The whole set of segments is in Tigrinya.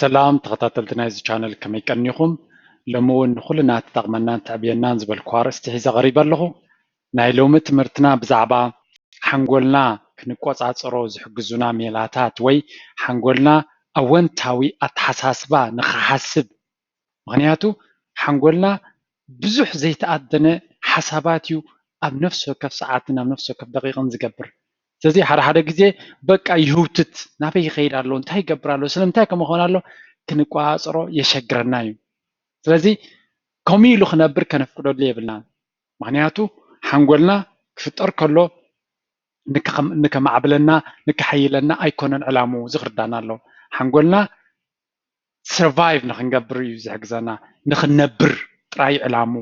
ሰላም ተኸታተልቲ ናይዚ ቻነል፣ ከመይ ቀኒኹም? ሎሚ እውን ንኹልና ትጠቕመናን ተዕብየናን ዝበልኩ ኣርእስቲ ሒዘ ቀሪበ ኣለኹ። ናይ ሎሚ ትምህርትና ብዛዕባ ሓንጎልና ክንቆጻጸሮ ዝሕግዙና ሜላታት ወይ ሓንጎልና ኣወንታዊ ኣተሓሳስባ ንኽሓስብ። ምኽንያቱ ሓንጎልና ብዙሕ ዘይተኣደነ ሓሳባት እዩ ኣብ ነፍሲ ወከፍ ሰዓትን ኣብ ነፍሲ ወከፍ ደቂቕን ዝገብር። ስለዚ ሓደ ሓደ ግዜ በቃ ይህውትት፣ ናበይ ይኸይድ ኣሎ፣ እንታይ ይገብር ኣሎ፣ ስለምንታይ ከምኡ ክኸውን ኣሎ ክንቆጻጸሮ የሸግረና እዩ። ስለዚ ከምኡ ኢሉ ክነብር ከነፍቅደሉ የብልናን። ምኽንያቱ ሓንጎልና ክፍጠር ከሎ ንከ-፣ ንከማዕብለና ንከሐይለና ኣይኮነን ዕላምኡ፣ እዚ ክርዳና ኣለዎ። ሓንጎልና ሰርቫይቭ ንክንገብር እዩ ዝሕግዘና፣ ንክንነብር ጥራይ ዕላሙ።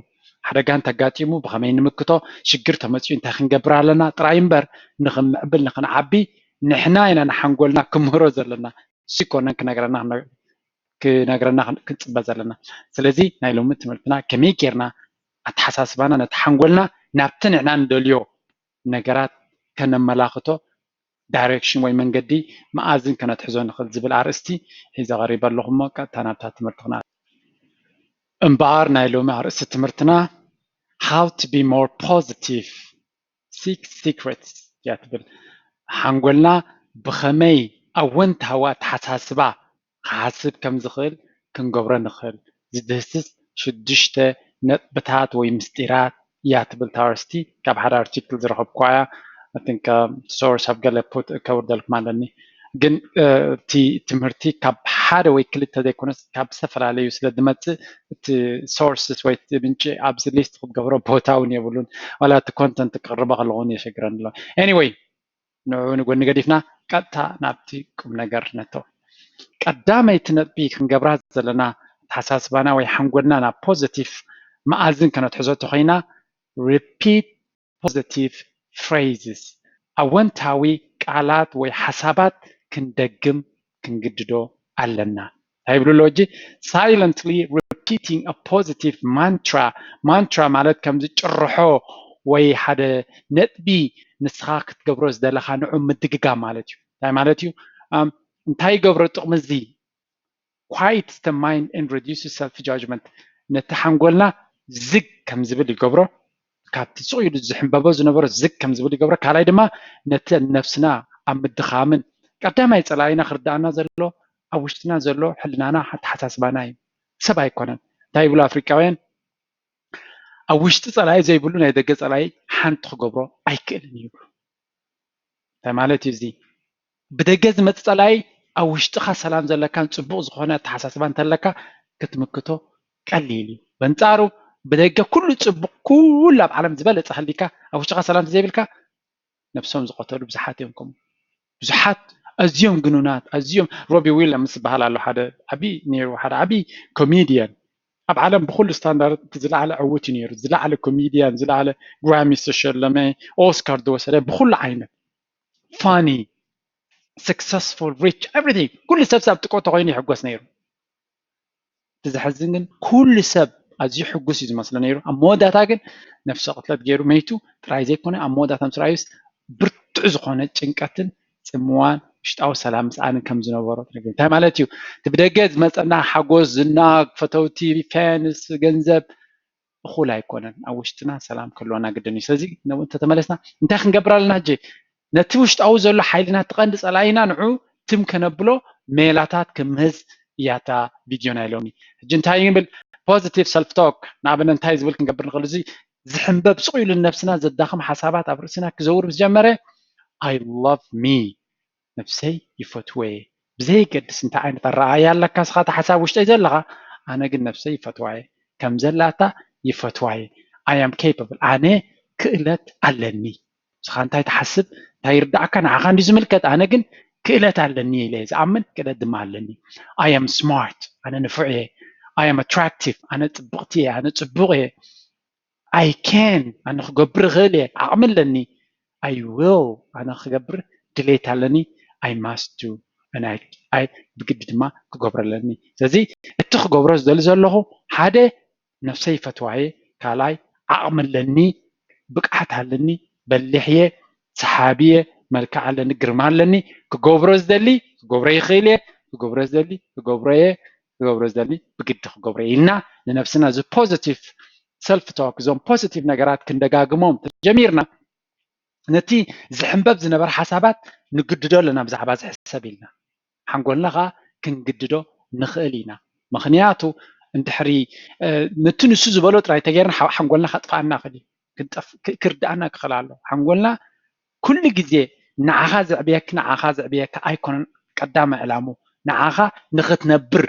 ሓደጋ እንተጋጢሙ ብኸመይ ንምክቶ፣ ሽግር ተመፅዩ እንታይ ክንገብር ኣለና ጥራይ እምበር፣ ንክንምዕብል ንክንዓቢ ንሕና ኢና ንሓንጎልና ክምህሮ ዘለና። እሱ ይኮነን ክነግረና ክነግረና ክን-፣ ክንፅበ ዘለና። ስለዚ ናይ ሎሚ ትምህርትና ከመይ ጌርና ኣተሓሳስባና ነቲ ሓንጎልና ናብቲ ንሕና ንደልዮ ነገራት ከነመላኽቶ ዳይሬክሽን ወይ መንገዲ መኣዝን ከነትሕዞ ንኽእል ዝብል ኣርእስቲ ሒዘ ቀሪበ ኣለኹ። እሞ ቀጥታ ናብታ ትምህርቲ ክና-፣ እምበኣር ናይ ሎሚ ኣርእስቲ ትምህርትና How to be more positive, six secrets እያ ትብል። ሓንጎልና ብኸመይ ኣወንታዊ ኣተሓሳስባ ክሓስብ ከም ዝኽእል ክንገብሮ ንኽእል ዝድህስስ ሽዱሽተ ነጥብታት ወይ ምስጢራት እያ ትብል እታ ኣርእስቲ። ካብ ሓደ ኣርቲክል ዝረኸብኳ እያ። I think ሶርስ ኣብ ገለ ፖት ከውርደልኩም ኣለኒ። ግን እ፣ እቲ ትምህርቲ ካብ ሓደ ወይ ክልተ ዘይኮነስ ካብ ዝተፈላለዩ ስለ ዝመፅእ እቲ ሶርስስ ወይ እቲ ምንጪ ኣብዚ ሊስት ክትገብሮ ቦታ እውን የብሉን። ዋላ እቲ ኮንተንት ክቕርቦ ከለኹ እውን የሸግረኒ ኣሎ። ኤኒወይ ንዕኡ ንጎኒ ገዲፍና ቀጥታ ናብቲ ቁም ነገር ነቶ። ቀዳመይቲ ነጥቢ ክንገብራ ዘለና ኣተሓሳስባና ወይ ሓንጎልና ናብ ፖዘቲቭ መኣዝን ከነትሕዞ እንተኾይና repeat positive phrases፣ ኣወንታዊ ቃላት ወይ ሓሳባት ክንደግም ክንግድዶ ኣለና። እንታይ ይብሉ ኣሎ ሕጂ? Silently repeating a positive mantra። ማንትራ ማለት ከምዚ ጭርሖ ወይ ሓደ ነጥቢ ንስኻ ክትገብሮ ዝደለኻ ንዑ ምድግጋም ማለት እዩ። እንታይ ማለት እዩ? ኣም፣ እንታይ ይገብሮ ጥቕሚ እዚ? Quiets the mind and reduces self judgment። ነቲ ሓንጎልና ዝግ ከም ዝብል ይገብሮ፣ ካብቲ ስቕ ኢሉ ዝሕንበቦ ዝነበሮ ዝግ ከም ዝብል ይገብሮ። ካልኣይ ድማ ነቲ ነብስና ኣብ ምድኻምን ቀዳማይ ጸላኢና ክርዳኣና ዘሎ ኣብ ውሽጥና ዘሎ ሕልናና ኣተሓሳስባና እዩ፣ ሰብ ኣይኮነን። እንታይ ይብሉ ኣፍሪቃውያን? ኣብ ውሽጢ ጸላኢ ዘይብሉ ናይ ደገ ጸላኢ ሓንቲ ክገብሮ ኣይክእልን እዩ። እንታይ ማለት እዩ እዚ? ብደገ ዝመጽእ ጸላኢ ኣብ ውሽጥኻ ሰላም ዘለካን ጽቡቕ ዝኾነ ኣተሓሳስባ እንተለካ ክትምክቶ ቀሊል እዩ። በንጻሩ ብደገ ኩሉ ጽቡቕ፣ ኩሉ ኣብ ዓለም ዝበለጸ ህሊካ ኣብ ውሽጥኻ ሰላም እንተዘይብልካ ነብሶም ዝቐተሉ ብዙሓት እዮም። ከምኡ ብዙሓት ኣዝዮም ግኑናት፣ ኣዝዮም፣ ሮቢ ዊሊያምስ ዝበሃል ኣሎ፣ ሓደ ዓቢ ነይሩ፣ ሓደ ዓቢ ኮሜድያን ኣብ ዓለም ብኩሉ ስታንዳርድ እቲ ዝለዓለ ዕዉት እዩ ነይሩ፣ ዝለዓለ ኮሜድያን፣ ዝለዓለ ግራሚ ዝተሸለመ፣ ኦስካር ዝወሰደ ብኩሉ ዓይነት ፋኒ፣ ሰክሰስፉል፣ ሪች፣ ኤቭሪቲንግ፣ ኩሉ ሰብ ኣብ ጥቆ ተኮይኑ ይሕጎስ ነይሩ። እቲ ዘሕዝን ግን ኩሉ ሰብ ኣዝዩ ሕጉስ እዩ ዝመስሎ ነይሩ። ኣብ መወዳእታ ግን ነፍሰ ቅትለት ገይሩ መይቱ ጥራይ ዘይኮነ ኣብ መወዳእታ ምስ ረኣዩስ ብርቱዕ ዝኾነ ጭንቀትን ጽምዋን ውሽጣዊ ሰላም ምስኣንን ከም ዝነበሮ ትነግር። እንታይ ማለት እዩ? እቲ ብደገ ዝመጸና ሓጎስ፣ ዝና፣ ፈተውቲ፣ ፋንስ፣ ገንዘብ እኹል ኣይኮነን። ኣብ ውሽጥና ሰላም ክህልወና ግድን እዩ። ስለዚ ነብኡ እንተተመለስና እንታይ ክንገብር ኣለና ሕጂ? ነቲ ውሽጣዊ ዘሎ ሓይልና፣ እቲ ቀንዲ ጸላኢና ንዑ ትም ከነብሎ ሜላታት ክምህዝ እያ እታ ቪድዮ ናይ ሎሚ። ሕጂ እንታይ ንብል? ፖዚቲቭ ሰልፍ ቶክ ንኣብነት እንታይ ዝብል ክንገብር ንኽእል? እዚ ዝሕንበብ ስቕ ኢሉ ንነብስና ዘዳኽም ሓሳባት ኣብ ርእስና ክዘውር ምስ ጀመረ I love me፣ ነብሰይ ይፈትወ እየ። ብዘየገድስ እንታይ ዓይነት ኣረኣእያ ኣለካ ስኻ፣ እቲ ሓሳብ ውሽጠይ ዘለኻ፣ ኣነ ግን ነብሰይ ይፈትዋ እየ። ከም ዘላታ ይፈትዋ እየ። I am capable፣ ኣነ ክእለት ኣለኒ። ንስኻ እንታይ ትሓስብ፣ እንታይ ይርዳእካ፣ ንዓኻ እንድዩ ዝምልከት። ኣነ ግን ክእለት ኣለኒ ኢለ እየ ዝኣምን፣ ክእለት ድማ ኣለኒ። I am smart፣ ኣነ ንፉዕ እየ። I am attractive፣ ኣነ ጽብቕቲ እየ፣ ኣነ ጽቡቕ እየ። I can፣ ኣነ ክገብር እኽእል እየ፣ ዓቕሚ ኣለኒ። I will፣ ኣነ ክገብር ድሌት ኣለኒ። I must do፣ and I፣ I ብግዲ ድማ ክገብሮ ኣለኒ። ስለዚ እቲ ክገብሮ ዝደሊ ዘለኹ፣ ሓደ ነብሰይ ይፈትዋ እየ፣ ካልኣይ ዓቕሚ ኣለኒ፣ ብቕዓት ኣለኒ፣ በሊሕ እየ፣ ሰሓቢ እየ፣ መልክዕ ኣለኒ፣ ግርማ ኣለኒ፣ ክገብሮ ዝደሊ ክገብሮ ይኽእል እየ፣ ክገብሮ ዝደሊ ክገብሮ እየ፣ ክገብሮ ዝደሊ ብግዲ ክገብሮ እየ ኢልና ንነብስና እዚ positive self talk፣ እዞም positive ነገራት ክንደጋግሞም ተጀሚርና፣ ነቲ ዝሕንበብ ዝነበረ ሓሳባት ንግድዶ ኣለና ብዛዕባ ዝሕሰብ ኢልና። ሓንጎልና ከዓ ክንግድዶ ንኽእል ኢና። ምኽንያቱ እንድሕሪ ነቲ ንሱ ዝበሎ ጥራይ ተገይርና ሓንጎልና ከጥፍኣና ክእል እዩ። ክርድኣና ክኽእል ኣሎ። ሓንጎልና ኩሉ ግዜ ንዓኻ ዘዕብየክ ንዓኻ ዘዕብየካ ኣይኮነን ቀዳማይ ዕላሙ። ንዓኻ ንኽትነብር፣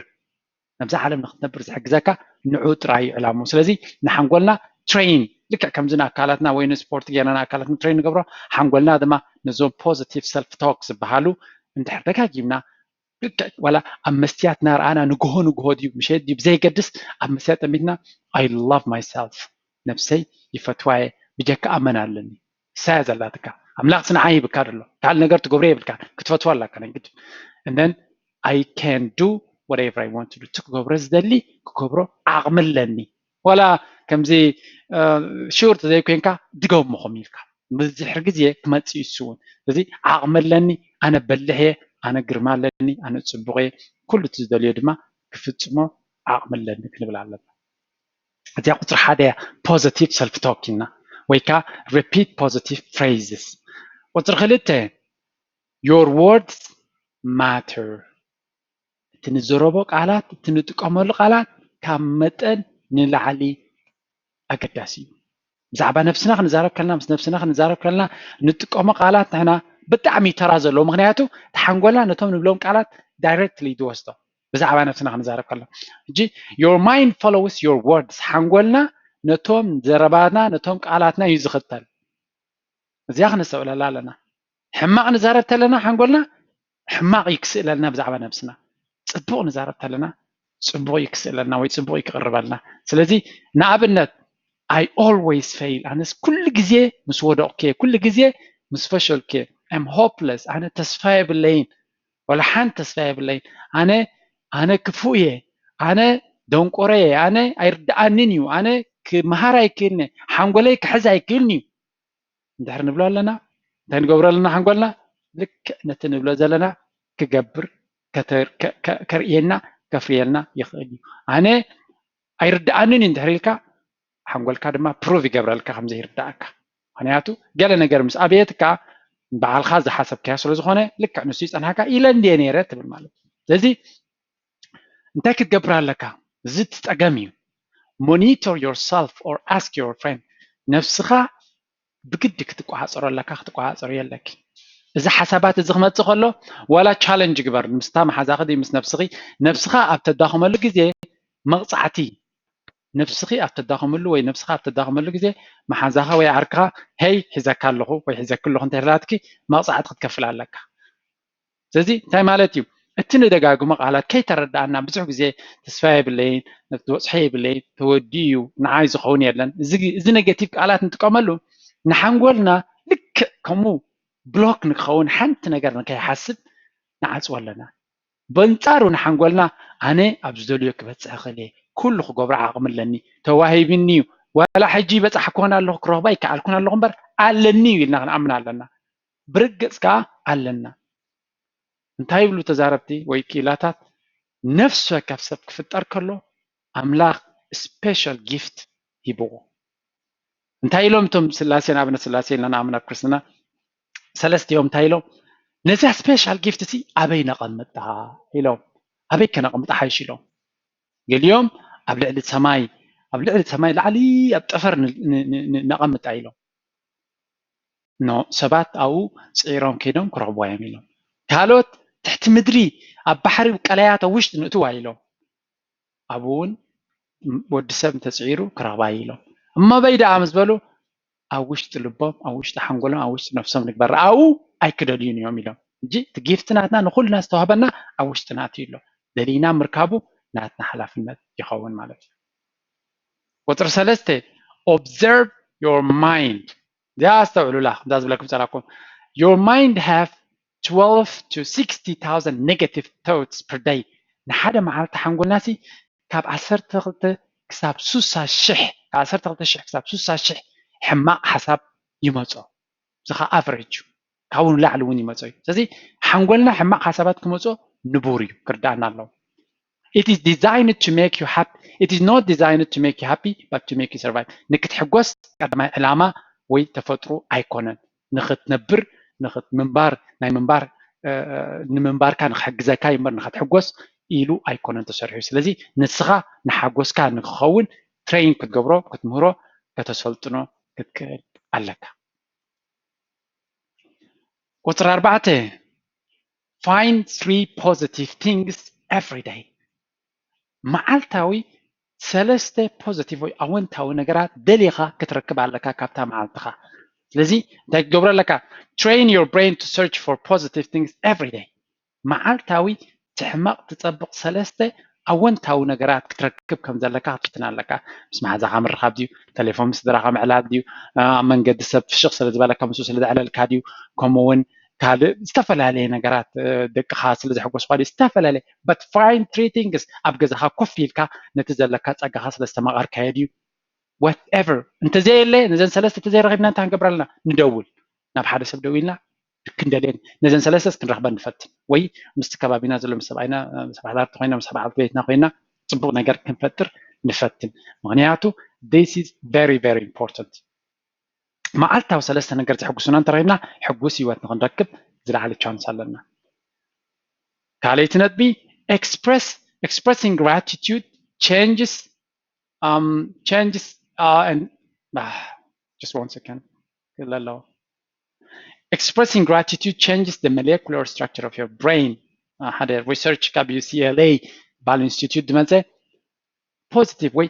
ነብዛ ዓለም ንኽትነብር ዝሕግዘካ ንዑ ጥራይ እዩ ዕላሙ። ስለዚ ንሓንጎልና ትሬን፣ ልክዕ ከምዚ ንኣካላትና ወይ ንስፖርት ጌርና ንኣካላትና ትሬን ንገብሮ፣ ሓንጎልና ድማ ነዞም positive self talk ዝበሃሉ እንድሕር ደጋጊምና፣ ልክዕ ዋላ ኣብ መስትያት እናረኣና ንግሆ ንግሆ ድዩ ምሸት ድዩ ብዘይገድስ ኣብ መስትያት ጠሚትና I love myself፣ ነብሰይ ይፈትዋ እየ፣ ብጀካ ኣመን ኣለኒ። እሳያ ዘላትካ ኣምላኽ ስንዓ ይብካ ደሎ ካልእ ነገር ትገብሮ የብልካ ክትፈትዋ ኣላካ ነግድ and then I can do whatever I want to do። እቲ ክገብሮ ዝደሊ ክገብሮ ዓቕሚ ኣለኒ። ዋላ ከምዚ ሹር ተዘይኮይንካ ድገምኹም ኢልካ ብዝሕር ግዜ ክመፅእ ይስውን። ስለዚ ዓቕሚ ኣለኒ፣ ኣነ በልሕ እየ፣ ኣነ ግርማ ኣለኒ፣ ኣነ ፅቡቕ እየ፣ ኩሉ እቲ ዝደልዮ ድማ ክፍፅሞ ዓቕሚ ኣለኒ ክንብል ኣለና። እዚኣ ቁፅሪ ሓደ እያ። Positive self talk ኢልና ወይ ከዓ repeat positive phrases። ቁፅሪ ክልተ your words matter። እቲ ንዘረቦ ቃላት፣ እቲ ንጥቀመሉ ቃላት ካብ መጠን ንላዕሊ ኣገዳሲ እዩ። ብዛዕባ ነብስና ክንዛረብ ከለና፣ ምስ ነብስና ክንዛረብ ከለና ንጥቀሞ ቃላት ንሕና ብጣዕሚ እዩ ተራ ዘለዎ። ምኽንያቱ እቲ ሓንጎልና ነቶም ንብሎም ቃላት directly እዩ ዝወስዶ። ብዛዕባ ነብስና ክንዛረብ ከለና ሕጂ your mind follows your words፣ ሓንጎልና ነቶም ዘረባና ነቶም ቃላትና እዩ ዝኽተል። እዚኣ ክነስተውዕለላ ኣለና። ሕማቕ ንዛረብ ተለና ሓንጎልና ሕማቕ እዩ ክስእለልና ብዛዕባ ነብስና፣ ፅቡቕ ንዛረብ ተለና ፅቡቕ እዩ ክስእለልና ወይ ፅቡቕ እዩ ክቕርበልና። ስለዚ ንኣብነት I always fail፣ ኣነስ ኩሉ ግዜ ምስ ወደቕኩ እየ፣ ኩሉ ግዜ ምስ ፈሸልኩ እየ፣ I'm hopeless፣ ኣነ ተስፋ የብለይን፣ ወላ ሓንቲ ተስፋ የብለይን፣ ኣነ ኣነ ክፉእ እየ፣ ኣነ ደንቆሮ እየ፣ ኣነ ኣይርድኣንን እዩ፣ ኣነ ክመሃር ኣይክእልን እየ፣ ሓንጎለይ ክሕዝ ኣይክእልን እዩ። እንድሕር ንብሎ ኣለና እንታይ ንገብሮ ኣለና ሓንጎልና ልክዕ ነቲ ንብሎ ዘለና ክገብር ከርእየና ከፍርየልና ይኽእል እዩ። ኣነ ኣይርድኣንን እዩ እንድሕር ኢልካ ሓንጎልካ ድማ ፕሩቭ ይገብረልካ ከምዘይርድኣካ። ምክንያቱ ገለ ነገር ምስ ኣብየትካ በዓልካ ዝሓሰብካዮ ስለዝኾነ ልክዕ ንሱ ይፀንሓካ ኢለ እንድየ ነይረ ትብል ማለት እዩ። ስለዚ እንታይ ክትገብር ኣለካ? እዚ እቲ ፀገም እዩ። Monitor yourself or ask your friend። ነብስኻ ብግዲ ክትቆፃፀሮ ኣለካ ክትቆፃፀሮ የለኪ። እዚ ሓሳባት እዚ ክመፅእ ከሎ ዋላ ቻለንጅ ግበር ምስታ መሓዛኺ ድዩ ምስ ነብስኺ። ነብስኻ ኣብ ተዳኽመሉ ግዜ መቕፃዕቲ ነብስኺ ኣብ ተዳኽመሉ ወይ ነብስኻ ኣብ ተዳኽመሉ ግዜ መሓዛኻ ወይ ዓርክኻ ሄይ ሒዘካ ኣለኹ ወይ ሒዘኪ ኣለኹ እንተይላትኪ መቕፃዕቲ ክትከፍል ኣለካ። ስለዚ እንታይ ማለት እዩ? እቲ ንደጋግሞ ቃላት ከይተረዳኣና ብዙሕ ግዜ ተስፋ የብለይን፣ ዝበፅሖ የብለይን፣ ተወዲኡ እዩ፣ ንዓይ ዝኸውን የለን። እዚ ኔጌቲቭ ቃላት ንጥቀመሉ ንሓንጎልና ልክዕ ከምኡ ብሎክ ንክኸውን ሓንቲ ነገር ንከይሓስብ ንዓፅዎ ኣለና። በንፃሩ ንሓንጎልና ኣነ ኣብ ዝደልዮ ክበፅሕ እኽእል እየ፣ ኩሉ ክገብሮ ዓቕሚ ኣለኒ፣ ተዋሂብኒ እዩ፣ ዋላ ሕጂ ይበፃሕ ክኾን ኣለኹ ክረኽቦ ኣይከኣልኩን ኣለኹ እምበር ኣለኒ እዩ ኢልና ክንኣምን ኣለና። ብርግፅ ከዓ ኣለና። እንታይ ይብሉ ተዛረብቲ ወይ ክኢላታት? ነፍሲ ወከፍ ሰብ ክፍጠር ከሎ ኣምላኽ ስፔሻል ጊፍት ሂብዎ። እንታይ ኢሎም እቶም ስላሴ ንኣብነት ስላሴ ኢልና ንኣምን ኣብ ክርስትና ሰለስቲኦም እንታይ ኢሎም ነዚኣ ስፔሻል ጊፍት ሲ ኣበይ ነቐምጣ ኢሎም ኣበይ ከነቐምጣ ሓይሽ ኢሎም ገሊኦም ኣብ ልዕሊ ሰማይ ኣብ ልዕሊ ሰማይ ላዕሊ ኣብ ጠፈር ነቐምጣ ኢሎም ኖ ሰባት ኣብኡ ፅዒሮም ከይዶም ክረኽብዋ እዮም ኢሎም። ካልኦት ትሕቲ ምድሪ ኣብ ባሕሪ ቀላያት ኣብ ውሽጢ ንእትዋ ኢሎም። ኣብኡ እውን ወዲ ሰብ እንተፅዒሩ ክረኽባ እዩ ኢሎም። እሞ በይ ደኣ ምስ በሉ ኣብ ውሽጢ ልቦም፣ ኣብ ውሽጢ ሓንጎሎም፣ ኣብ ውሽጢ ነፍሶም ንግበር። ኣብኡ ኣይክደልዩን እዮም ኢሎም። እንጂ እቲ ጊፍት ናትና ንኹልና ዝተዋህበና ኣብ ውሽጥና ኣትዩ ኣሎ። ደሊና ምርካቡ ናትና ሓላፍነት ይኸውን ማለት እዩ። ቁፅሪ ሰለስተ observe your mind። እዚኣ ኣስተውዕሉላ ከምዛ ዝብለኩም ፀላኩም your mind have twelve to sixty thousand negative thoughts per day። ንሓደ መዓልቲ ሓንጎልና ሲ ካብ ዓሰርተ ክልተ ክሳብ ስሳ ሽሕ ካብ ዓሰርተ ክልተ ሽሕ ክሳብ ስሳ ሽሕ ሕማቕ ሓሳብ ይመፆ። እዚ ከዓ ኣቨሬጅ እዩ። ካብኡ ንላዕሊ እውን ይመፆ እዩ። ስለዚ ሓንጎልና ሕማቕ ሓሳባት ክመፆ ንቡር እዩ፣ ክርዳኣና ኣለዎ። It is designed to make you happy. It is not designed to make you happy, but to make you survive. ንክትሕጎስ ቀዳማይ ዕላማ ወይ ተፈጥሮ ኣይኮነን። ንክትነብር፣ ንክትምንባር፣ ናይ ምንባር፣ እ፣ ንምንባርካ ንክሕግዘካ እዩ እምበር ንክትሕጎስ ኢሉ ኣይኮነን ተሰሪሑ። ስለዚ ንስኻ ንሓጎስካ ንክኸውን ትሬን ክትገብሮ፣ ክትምህሮ፣ ከተሰልጥኖ ክትክእል ኣለካ። ቁፅሪ ኣርባዕተ፣ find three positive things every day። መዓልታዊ ሰለስተ ፖዚቲቭ ወይ ኣወንታዊ ነገራት ደሊኻ ክትረክብ ኣለካ ካብታ መዓልትኻ። ስለዚ እንታይ ክትገብሮ ኣለካ? Train your brain to search for positive things every day። መዓልታዊ ትሕመቕ ትጸብቕ ሰለስተ ኣወንታዊ ነገራት ክትረክብ ከም ዘለካ ክትፍትን ኣለካ። ምስ መሓዛኻ ምርኻብ ድዩ? ቴሌፎን ምስ ስድራኻ ምዕላል ድዩ? ኣብ መንገዲ ሰብ ፍሽኽ ስለ ዝበለካ ምስኡ ስለ ዘዕለልካ ድዩ? ከምኡ እውን ካልእ ዝተፈላለየ ነገራት፣ እ፣ ደቅኻ ስለ ዘሕጎስኳ ድዩ? ዝተፈላለየ። But find three things። ኣብ ገዛኻ ኮፍ ኢልካ ነቲ ዘለካ ጸጋኻ ስለ ዝተማቐርካዮ ድዩ? Whatever። እንተዘየለ፣ ነዘን ሰለስተ እንተዘይረኺብና እንታይ ክንገብር ኣለና? ንደውል። ናብ ሓደ ሰብ ደዊልና ክንደልየን፣ ነዘን ሰለስተስ ክንረኽበን ንፈትን። ወይ ምስቲ ከባቢና ዘሎ ምስ ሰብኣይና፣ ምስ ባሕዳርቲ ኮይና፣ ምስ በዓልቲ ቤትና ኮይና ጽቡቕ ነገር ክንፈጥር ንፈትን። ምኽንያቱ this is very, very important። መዓልታዊ ሰለስተ ነገር ዘሕጉሱና እንተረኺብና ሕጉስ ህይወት ንክንረክብ ዝለዓለ ቻንስ ኣለና። ካልኣይቲ ነጥቢ፣ express expressing gratitude changes, um, changes, uh, and, ah, just one second. ኣለዎ። Expressing gratitude changes the molecular structure of your brain. Uh, ሓደ ሪሰርች ካብ ዩ ሲ ኤል ኤ ባል ኢንስቲትዩት ዝመፀ ፖዚቲቭ ወይ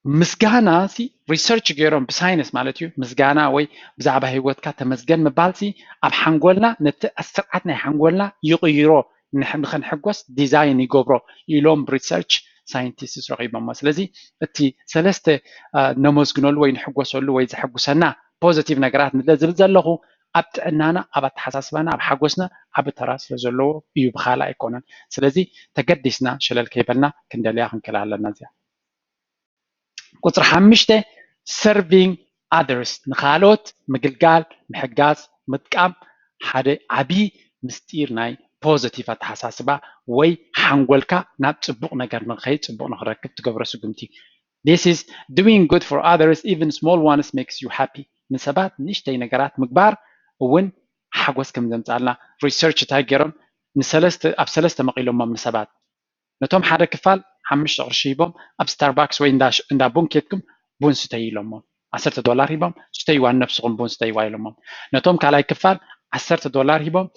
ምስጋና ሲ ሪሰርች ገይሮም ብሳይንስ ማለት እዩ። ምስጋና ወይ ብዛዕባ ህይወትካ ተመስገን ምባል ሲ ኣብ ሓንጎልና ነቲ ስርዓት ናይ ሓንጎልና ይቕይሮ፣ ንሕ-፣ ንኽንሕጎስ ዲዛይን ይገብሮ ኢሎም ሪሰርች ሳይንቲስትስ ረኺቦሞ። ስለዚ እቲ ሰለስተ፣ አ፣ ነመስግነሉ ወይ ንሕጎሰሉ ወይ ዘሐጉሰና ፖዚቲቭ ነገራት ንለ ዝብል ዘለኹ ኣብ ጥዕናና፣ ኣብ ኣተሓሳስባና፣ ኣብ ሓጎስና ዓቢ ተራ ስለ ዘለዎ እዩ፣ ብኻልእ ኣይኮነን። ስለዚ ተገዲስና ሸለል ከይበልና ክንደልያ ክንክእል ኣለና። እዚኣ ቁፅሪ ሓሙሽተ፣ serving others፣ ንኻልኦት ምግልጋል፣ ምሕጋዝ፣ ምጥቃም ሓደ ዓቢ ምስጢር ናይ ፖዚቲቭ ኣተሓሳስባ ወይ ሓንጎልካ ናብ ጽቡቕ ነገር ንኽኸይድ፣ ጽቡቕ ንኽረክብ ትገብሮ ስጉምቲ። This is doing good for others, even small ones makes you happy። ንሰባት ንእሽተይ ነገራት ምግባር እውን ሓጎስ ከም ዘምጻልና ሪሰርች እንታይ ገይሮም ንሰለስተ፣ ኣብ ሰለስተ መቒሎሞም ንሰባት። ነቶም ሓደ ክፋል ሓሙሽተ ቅርሺ ሂቦም ኣብ ስታርባክስ ወይ እንዳ ሽ-፣ እንዳ ቡን ኬድኩም ቡን ስተዩ ኢሎሞም። ዓሰርተ ዶላር ሂቦም ስተይዋ ንነብስኹም ቡን ስተይዋ ኢሎሞም። ነቶም ካልኣይ ክፋል ዓሰርተ ዶላር ሂቦም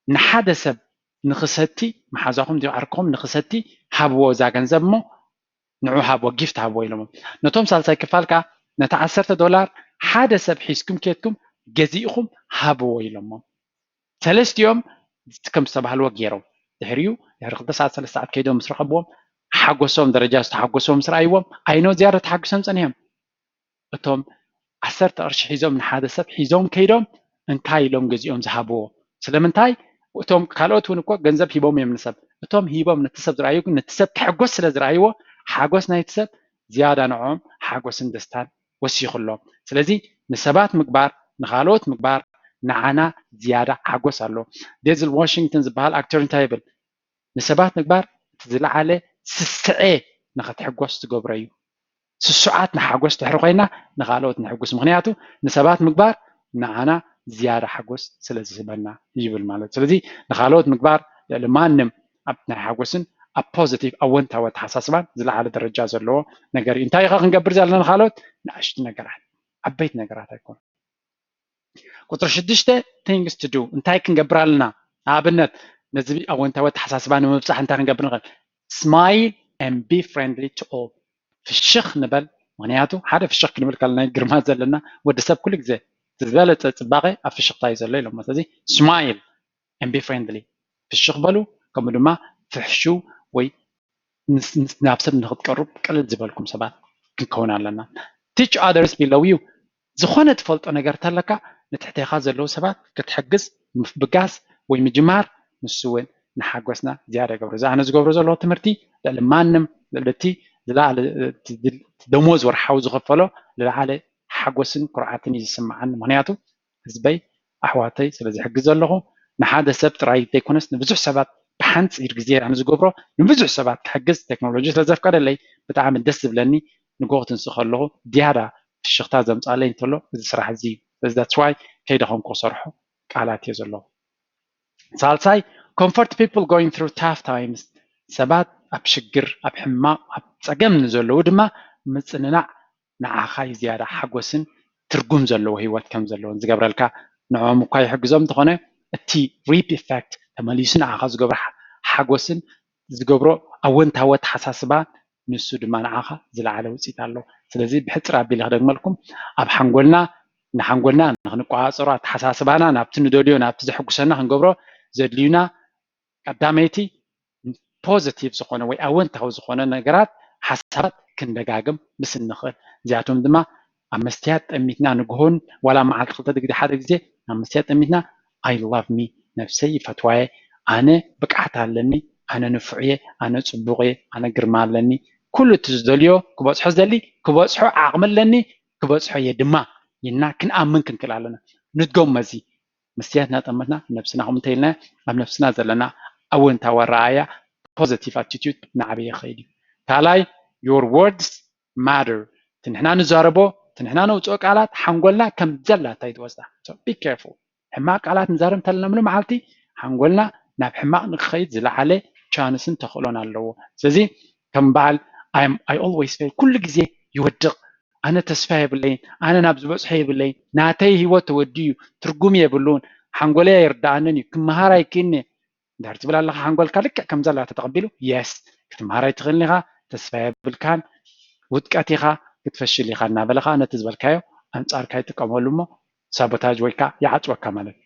ንሓደ ሰብ ንኽሰቲ፣ መሓዛኹም ድዩ ዓርክኹም ንኽሰቲ ሃብዎ እዛ ገንዘብ እሞ ንዑ ሃብዎ፣ ጊፍት ሃብዎ ኢሎሞም። ነቶም ሳልሳይ ክፋል ከኣ ነታ ዓሰርተ ዶላር ሓደ ሰብ ሒዝኩም ኬድኩም ገዚእኹም ሃብዎ ኢሎሞም። ሰለስቲኦም ከም ዝተባህልዎ ገይሮም። ድሕሪኡ ድሕሪ ክልተ ሰዓት፣ ሰለስተ ሰዓት ከይዶም ምስ ረኸብዎም፣ ሓጎሶም፣ ደረጃ ዝተሓጎስዎም ምስ ረኣይዎም፣ ኣይኖ ዝያዳ ተሓጒሶም ጸኒሖም። እቶም ዓሰርተ ቅርሺ ሒዞም ንሓደ ሰብ ሒዞም ከይዶም እንታይ ኢሎም ገዚኦም ዝሃብዎ? ስለምንታይ? እቶም ካልኦት እውን እኮ ገንዘብ ሂቦም እዮም ንሰብ። እቶም ሂቦም ነቲ ሰብ ዝረኣዩ ግን ነቲ ሰብ ክሕጎስ ስለ ዝረኣይዎ፣ ሓጎስ ናይቲ ሰብ ዝያዳ ንዕኦም ሓጎስን ደስታን ወሲኹሎም። ስለዚ ንሰባት ምግባር፣ ንኻልኦት ምግባር ንዓና ዝያዳ ሓጎስ ኣለዎ። ዴንዝል ዋሽንግተን ዝበሃል ኣክተር እንታይ ይብል? ንሰባት ምግባር እቲ ዝለዓለ ስስዐ ንኽትሕጎስ ዝገብሮ እዩ። ስሱዓት ንሓጎስ ድሕሪ ኮይና ንኻልኦት ንሕጉስ። ምኽንያቱ ንሰባት ምግባር ንዓና ዝያዳ ሓጎስ ስለ ዝህበና ይብል ማለት። ስለዚ ንኻልኦት ምግባር ልዕሊ ማንም ኣብ ናይ ሓጎስን ኣብ ፖዚቲቭ ኣወንታዊ ኣተሓሳስባን ዝለዓለ ደረጃ ዘለዎ ነገር እዩ። እንታይ ኢኻ ክንገብር ዘለና ንኻልኦት? ንኣሽቱ ነገራት፣ ዓበይቲ ነገራት ኣይኮኑ። ቁፅሪ ሽዱሽተ፣ things to do፣ እንታይ ክንገብር ኣለና? ንኣብነት ነዚ ኣወንታዊ ኣተሓሳስባ ንምብፃሕ እንታይ ክንገብር ንኽእል? Smile and be friendly to all። ፍሽኽ ንበል። ምኽንያቱ ሓደ ፍሽኽ ክንብል ከለና ግርማ ዘለና፣ ወዲ ሰብ ኩሉ ግዜ እቲ ዝበለፀ ፅባቐ ኣብ ፍሽኽታ እዩ ዘሎ ኢሎም። ስለዚ smile and be friendly፣ ፍሽኽ በሉ፣ ከምኡ ድማ ፍሕሹው ወይ ምስ፣ ምስ፣ ናብ ሰብ ንክትቀርቡ ቅልል ዝበልኩም ሰባት ክንከውን ኣለና። Teach others below you። ዝኾነ ትፈልጦ ነገር ተለካ ንትሕቴኻ ዘለዉ ሰባት ክትሕግዝ ምፍብጋስ ወይ ምጅማር፣ ንሱ እውን ንሓጎስና ዝያዳ ይገብሮ። እዚ ኣነ ዝገብሮ ዘለኹ ትምህርቲ ልዕሊ ማንም፣ ልዕሊ እቲ ዝለዓለ፣ እቲ ደሞዝ ወርሓዊ ዝኸፈሎ ዝለዓለ ሓጎስን ኩርዓትን እዩ ዝስምዓኒ። ምኽንያቱ ህዝበይ፣ ኣሕዋተይ ስለ ዝሕግዝ ዘለኹ፣ ንሓደ ሰብ ጥራይ ዘይኮነስ ንብዙሕ ሰባት ብሓንፂር ግዜ ኣነ ዝገብሮ ንብዙሕ ሰባት ክሕግዝ ቴክኖሎጂ ስለዘፍቀደለይ ብጣዕሚ ደስ ዝብለኒ። ንጎ ክትንስ ከለኹ ዝያዳ ፍሽኽታ ዘምፃለይ እንተሎ እዚ ስራሕ እዚ እዩ። ስለዚ that's why ከይደኸምኩ ክሰርሖ ቃላት እየ ዘለኹ። ሳልሳይ comfort people going through tough times፣ ሰባት ኣብ ሽግር ኣብ ሕማቕ ኣብ ፀገም ንዘለዉ ድማ ምፅንናዕ ንዓኻ እዩ ዝያዳ ሓጎስን ትርጉም ዘለዎ ህይወት ከም ዘለዎን ዝገብረልካ። ንዕኦም እኳ ይሕግዞም እንተኾነ እቲ reap effect ተመሊሱ ንዓኻ ዝገብሮ ሓጎስን ዝገብሮ ኣወንታዊ ኣተሓሳስባ ንሱ ድማ ንዓኻ ዝለዓለ ውፅኢት ኣለዎ። ስለዚ ብሕፅር ኣቢለ ክደግመልኩም ኣብ ሓንጎልና ንሓንጎልና ንክንቆፃፀሮ ኣተሓሳስባና ናብቲ ንደልዮ ናብቲ ዘሕጉሰና ክንገብሮ ዘድልዩና ቀዳመይቲ positive ዝኾነ ወይ ኣወንታዊ ዝኾነ ነገራት ሓሳባት ክንደጋግም ምስ እንኽእል እዚኣቶም ድማ ኣብ መስትያት ጠሚትና ንግሆን ዋላ መዓልቲ ክልተ ግዜ ሓደ ግዜ ናብ መስትያት ጠሚትና I love me፣ ነብሰይ ይፈትዋየ፣ ኣነ ብቅዓት ኣለኒ፣ ኣነ ንፉዕ እየ፣ ኣነ ፅቡቅ እየ፣ ኣነ ግርማ ኣለኒ፣ ኩሉ እቲ ዝደልዮ ክበፅሖ ዝደሊ ክበፅሖ ዓቅሚ ኣለኒ፣ ክበፅሖ እየ ድማ ኢልና ክንኣምን ክንክእል ኣለና። ንድገሞ እዚ መስትያት እናጠመትና ነብስና ከምኡ እንተኢልና ኣብ ነብስና ዘለና ኣወንታዊ ኣረኣእያ positive attitude እናዓበየ ይኸይድ እዩ። ካልኣይ your words matter፣ እቲ ንሕና ንዛረቦ እቲ ንሕና ነውፅኦ ቃላት ሓንጎልና ከም ዘላታ እዩ ትወስዳ። So be careful። ሕማቕ ቃላት ንዛረብ እንተለና ሙሉ መዓልቲ ሓንጎልና ናብ ሕማቕ ንክኸይድ ዝለዓለ ቻንስን ተኽእሎን ኣለዎ። ስለዚ ከም በዓል I always fail፣ ኩሉ ግዜ ይወድቕ፣ ኣነ ተስፋ የብለይን፣ ኣነ ናብ ዝበፅሖ የብለይን፣ ናተይ ህይወት ተወዲኡ እዩ፣ ትርጉም የብሉን፣ ሓንጎለይ ኣይርድኣንን እዩ፣ ክመሃር ኣይክእልን እየ እንድሕር ትብል ኣለኻ፣ ሓንጎልካ ልክዕ ከም ዘላ ተተቐቢሉ yes ክትመሃር ኣይትኽእልን ኢኻ፣ ተስፋ የብልካን፣ ውድቀት ኢኻ፣ ክትፈሽል ኢኻ እናበለኻ ነቲ ዝበልካዮ ኣንፃርካ ይጥቀመሉ እሞ ሳቦታጅ ወይ ከዓ ይዓፅወካ ማለት እዩ።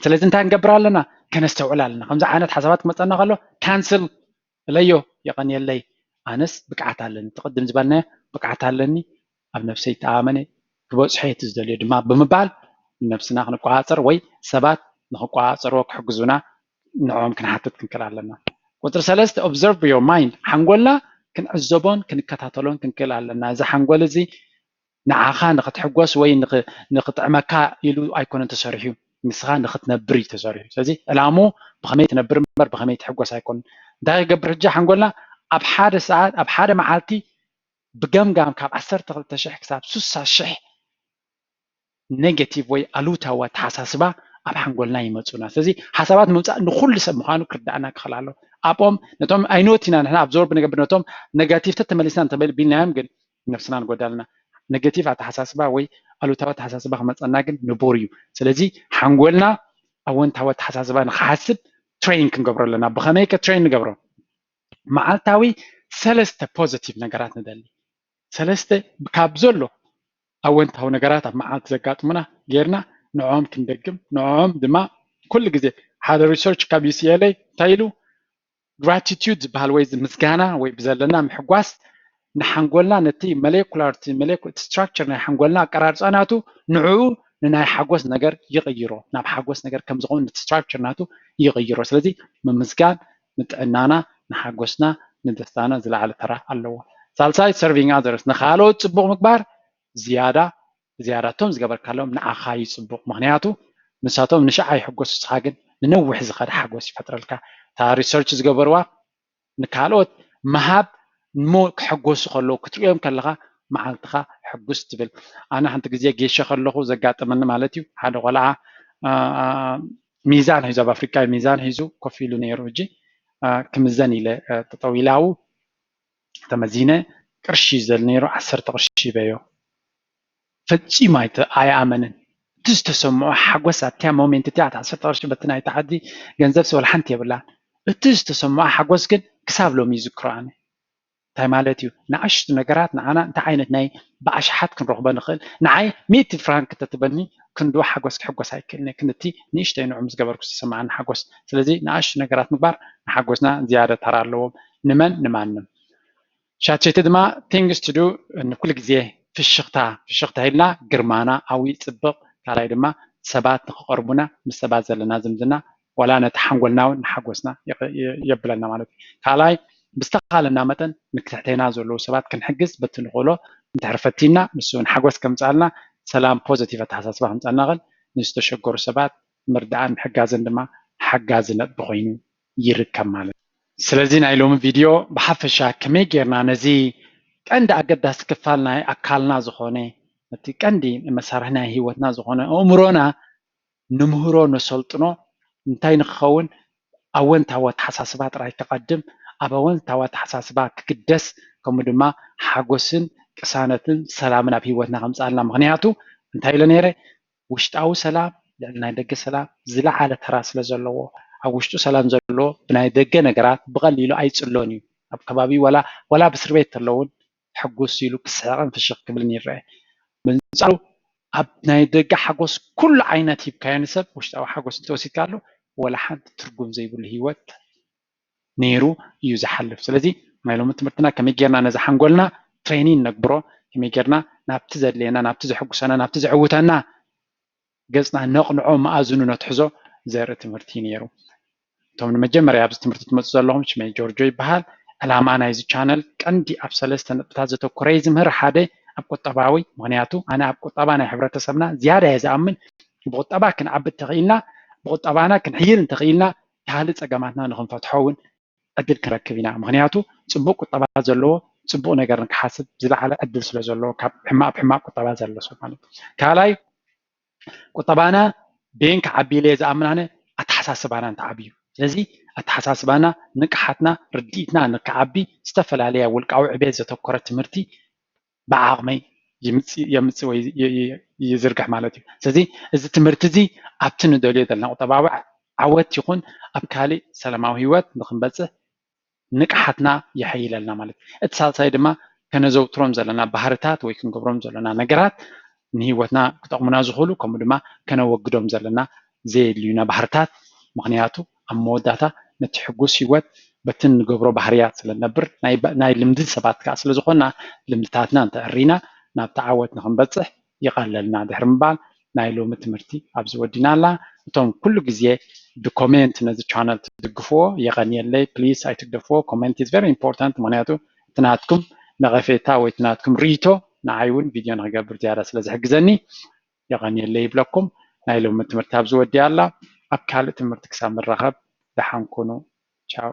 ስለዚ እንታይ ክንገብር ኣለና? ከነስተውዕል ኣለና። ከምዚ ዓይነት ሓሳባት ክመፀና ከሎ ካንስል እለዮ፣ የቐንየለይ፣ ኣነስ ብቅዓት ኣለኒ፣ እቲ ቅድም ዝበልናዮ ብቅዓት ኣለኒ፣ ኣብ ነብሰይ ይተኣማመን እየ፣ ክበፅሖ እየ እቲ ዝደልዮ ድማ ብምባል ነብስና ክንቆፃፀር ወይ ሰባት ንክቆፃፀርዎ ክሕግዙና ንዕኦም ክንሓትት ክንክእል ኣለና። ቁፅሪ ሰለስተ observe your mind፣ ሓንጎልና ክንዕዘቦን ክንከታተሎን ክንክእል ኣለና። እዚ ሓንጎል እዚ ንዓኻ ንክትሕጎስ ወይ ንክጥዕመካ ኢሉ ኣይኮነን ተሰሪሑ፣ ንስኻ ንክትነብር እዩ ተሰሪሑ። ስለዚ ዕላሙ ብኸመይ ትነብር እምበር ብኸመይ ትሕጎስ ኣይኮነን። እንታይ ክገብር ሕጂ ሓንጎልና ኣብ ሓደ ሰዓት ኣብ ሓደ መዓልቲ ብገምጋም ካብ ዓሰርተ ክልተ ሽሕ ክሳብ ስሳ ሽሕ ኔጋቲቭ ወይ ኣሉታዊ ኣተሓሳስባ ኣብ ሓንጎልና ይመፁና። ስለዚ ሓሳባት ምምፃእ ንኩሉ ሰብ ምዃኑ ክርዳእና ክኽእል ኣሎ። ኣብኦም ነቶም ኣይኖት ኢና ንሕና ኣብዞርብ ንገብር ነቶም ኔጋቲቭ ተተመሊስና እንተቢልናዮም ግን ነብስና ንጎዳልና። ኔጋቲቭ ኣተሓሳስባ ወይ ኣሉታዊ ኣተሓሳስባ ክመፀና ግን ንቡር እዩ። ስለዚ ሓንጎልና ኣወንታዊ ኣተሓሳስባ ንክሓስብ ትሬን ክንገብሮ ኣለና። ብኸመይ ከ ትሬን ንገብሮ? መዓልታዊ ሰለስተ ፖዚቲቭ ነገራት ንደሊ። ሰለስተ ካብ ዘሎ ኣወንታዊ ነገራት ኣብ መዓልቲ ዘጋጥሙና ጌርና ንዕኦም ክንደግም፣ ንዕኦም ድማ ኩሉ ግዜ ሓደ ሪሰርች ካብ ዩ ሲ ኤል ኤ እንታይ ኢሉ ግራቲቱድ ዝበሃል ወይ ምስጋና ወይ ብዘለና ምሕጓስ ንሓንጎልና ነቲ መሌኩላር እቲ ስትራክቸር ናይ ሓንጎልና ኣቀራርፃ ናቱ ንዕኡ ንናይ ሓጎስ ነገር ይቕይሮ፣ ናብ ሓጎስ ነገር ከም ዝኸውን ነቲ ስትራክቸር ናቱ ይቕይሮ። ስለዚ ምምስጋን ንጥዕናና ንሓጎስና ንደስታና ዝለዓለ ተራ ኣለዎ። ሳልሳይ serving others፣ ንካልኦት ፅቡቕ ምግባር ዝያዳ ዝያዳ እቶም ዝገበርካሎም ንዓኻ እዩ ፅቡቕ፣ ምክንያቱ ንሳቶም ንሽዓ ይሕጎሱ፣ ንስኻ ግን ንነዊሕ ዝኸደ ሓጎስ ይፈጥረልካ። እታ ሪሰርች ዝገበርዋ ንካልኦት ምሃብ እሞ ክሕጎሱ ከለዉ ክትሪኦም ከለኻ መዓልትኻ ሕጉስ ትብል። ኣነ ሓንቲ ግዜ ጌሸ ከለኹ ዘጋጠመኒ ማለት እዩ፣ ሓደ ቆልዓ ሚዛን ሒዙ ኣብ ኣፍሪቃ ሚዛን ሒዙ ኮፍ ኢሉ ነይሩ። ሕጂ ክምዘን ኢለ ጠጠው ኢለ ኣብኡ ተመዚነ ቅርሺ ዘል ነይሩ ዓሰርተ ቅርሺ ሂበዮ። ፈጺሙ ኣይተ ኣይኣመንን። እቲ ዝተሰምዖ ሓጎስ ኣብቲያ ሞሜንት እቲኣ እታ ዓሰርተ ቅርሺ በቲ ናይቲ ዓዲ ገንዘብ ስበል ሓንቲ የብላን። እቲ ዝተሰምዖ ሓጎስ ግን ክሳብ ሎሚ ይዝክሮ ኣነ። እንታይ ማለት እዩ? ንኣሽቱ ነገራት ንዓና እንታይ ዓይነት ናይ ብኣሽሓት ክንረኽቦ ንኽእል። ንዓይ ሚእቲ ፍራንክ እንተትበኒ ክንዱ ሓጎስ ክሕጎስ ኣይክእልን እየ። ክንድቲ ንእሽተይ ንዑ ምስ ገበርኩ ዝተሰማዓኒ ሓጎስ። ስለዚ ንኣሽቱ ነገራት ምግባር ንሓጎስና ዝያደ ተራ ኣለዎም። ንመን ንማንም። ሻትሸይቲ ድማ ቲንግስ ቱ ዱ ንኩሉ ግዜ ፍሽኽታ ፍሽኽታ ኢልና ግርማና ዓብዪ ፅብቕ ካልኣይ ድማ ሰባት ንክቐርቡና ምስ ሰባት ዘለና ዝምድና ዋላ ነቲ ሓንጎልና እውን ንሓጎስና የብለና ማለት እዩ። ካልኣይ ብዝተኻለና መጠን ንትሕተና ዘለዉ ሰባት ክንሕግዝ በቲ ንኽእሎ እንድሕር ፈቲና ንሱ እውን ሓጎስ ከምፃልና ሰላም ፖዘቲቭ ኣተሓሳስባ ከምፃልና ኽእል ንዝተሸገሩ ሰባት ምርዳእን ምሕጋዝን ድማ ሓጋዚ ነጥቢ ኮይኑ ይርከብ ማለት እዩ። ስለዚ ናይ ሎሚ ቪድዮ ብሓፈሻ ከመይ ጌርና ነዚ ቀንዲ ኣገዳሲ ክፋል ናይ ኣካልና ዝኾነ፣ እቲ ቀንዲ መሳርሒ ናይ ህይወትና ዝኾነ ኣእምሮና ንምህሮ፣ ነሰልጥኖ፣ እንታይ ንክኸውን፣ ኣወንታዊ ኣተሓሳስባ ጥራይ ክቐድም፣ ኣብ ኣወንታዊ ኣተሓሳስባ ክግደስ፣ ከምኡ ድማ ሓጎስን ቅሳነትን ሰላምን ኣብ ህይወትና ከምፅኣልና። ምክንያቱ እንታይ ኢለ ነይረ? ውሽጣዊ ሰላም ልዕሊ ናይ ደገ ሰላም ዝለዓለ ተራ ስለ ዘለዎ፣ ኣብ ውሽጡ ሰላም ዘለዎ ብናይ ደገ ነገራት ብቐሊሉ ኣይጽሎን እዩ። ኣብ ከባቢ ዋላ ዋላ ኣብ እስር ቤት ተለውን ሕጉስ ኢሉ ክስሕቕን ፍሽኽ ክብልን ይረአ። ብንጻሩ ኣብ ናይ ደገ ሓጎስ ኩሉ ዓይነት ሂብካዮ ንሰብ፣ ውሽጣዊ ሓጎስ እንተወሲድካሉ፣ ዋላ ሓንቲ ትርጉም ዘይብሉ ህይወት ነይሩ እዩ ዝሓልፍ። ስለዚ ናይ ሎሚ ትምህርትና ከመይ ጌርና ነዚ ሓንጎልና ትሬኒን ነግብሮ፣ ከመይ ጌርና ናብቲ ዘድልየና፣ ናብቲ ዘሐጉሰና፣ ናብቲ ዘዕውተና ገጽና ነቕንዖ፣ መኣዝኑ ነትሕዞ ዘርኢ ትምህርቲ እዩ ነይሩ። እቶም ንመጀመርያ ኣብዚ ትምህርቲ ትመፁ ዘለኹም፣ ሽመይ ጆርጆ ይበሃል። ዕላማ ናይዚ ቻነል ቀንዲ ኣብ ሰለስተ ነጥብታት ዘተኮረ እዩ ዝምህር። ሓደ ኣብ ቁጠባዊ፣ ምክንያቱ ኣነ ኣብ ቁጠባ ናይ ሕብረተሰብና ዝያዳ እየ ዝኣምን። ብቁጠባ ክንዓቢ እንተኽኢልና፣ ብቁጠባና ክንሕይል እንተኽኢልና፣ ካልእ ጸገማትና ንክንፈትሖ እውን ዕድል ክንረክብ ኢና። ምክንያቱ ጽቡቕ ቁጠባ ዘለዎ ጽቡቕ ነገር ንክሓስብ ዝለዓለ ዕድል ስለ ዘለዎ፣ ካብ ሕማቕ፣ ኣብ ሕማቕ ቁጠባ ዘሎ ሰብ ማለት እዩ። ካልኣይ ቁጠባና በየን ክዓቢ ኢለ እየ ዝኣምን ኣነ? ኣተሓሳስባና እንተዓብዩ። ስለዚ ኣተሓሳስባና፣ ንቅሓትና፣ ርድኢትና ንክዓቢ ዝተፈላለየ ውልቃዊ ዕቤት ዘተኮረ ትምህርቲ ብዓቕመይ ይምጽእ፣ የምጽእ ወይ ይ-፣ ይ-፣ ይዝርግሕ ማለት እዩ። ስለዚ እዚ ትምህርቲ እዚ ኣብቲ ንደልዮ ዘለና ቁጠባዊ ዓወት ይኹን ኣብ ካልእ ሰላማዊ ህይወት ንክንበጽሕ ንቅሓትና የሐይለልና ማለት እዩ። እቲ ሳልሳይ ድማ ከነዘውትሮም ዘለና ባህርታት ወይ ክንገብሮም ዘለና ነገራት ንህይወትና ክጠቕሙና ዝኽእሉ፣ ከምኡ ድማ ከነወግዶም ዘለና ዘየድልዩና ባህርታት። ምክንያቱ ኣብ መወዳእታ ነቲ ሕጉስ ህይወት በቲ ንገብሮ ባህርያት ስለ ንነብር፣ ናይ ባ-፣ ናይ ልምዲ ሰባት ከኣ ስለ ዝኾንና፣ ልምድታትና እንተዕሪና ናብቲ ዓወት ንክንበጽሕ ይቐለልና ድሕሪ ምባል፣ ናይ ሎሚ ትምህርቲ ኣብዚ ወዲና ኣላ። እቶም ኩሉ ግዜ ብኮሜንት ነዚ ቻነል ትድግፍዎ የቐንየለይ። ፕሊስ ኣይትግደፍዎ። ኮሜንት is very important፣ ምክንያቱ እቲ ናትኩም ነቐፌታ ወይ እቲ ናትኩም ርእይቶ ንዓይ እውን ቪድዮ ንክገብር ዝያዳ ስለ ዝሕግዘኒ የቐንየለይ ይብለኩም። ናይ ሎሚ ትምህርቲ ኣብዚ ወዲኣ ኣላ። ኣብ ካልእ ትምህርቲ ክሳብ ንራኸብ ደሓን ኩኑ።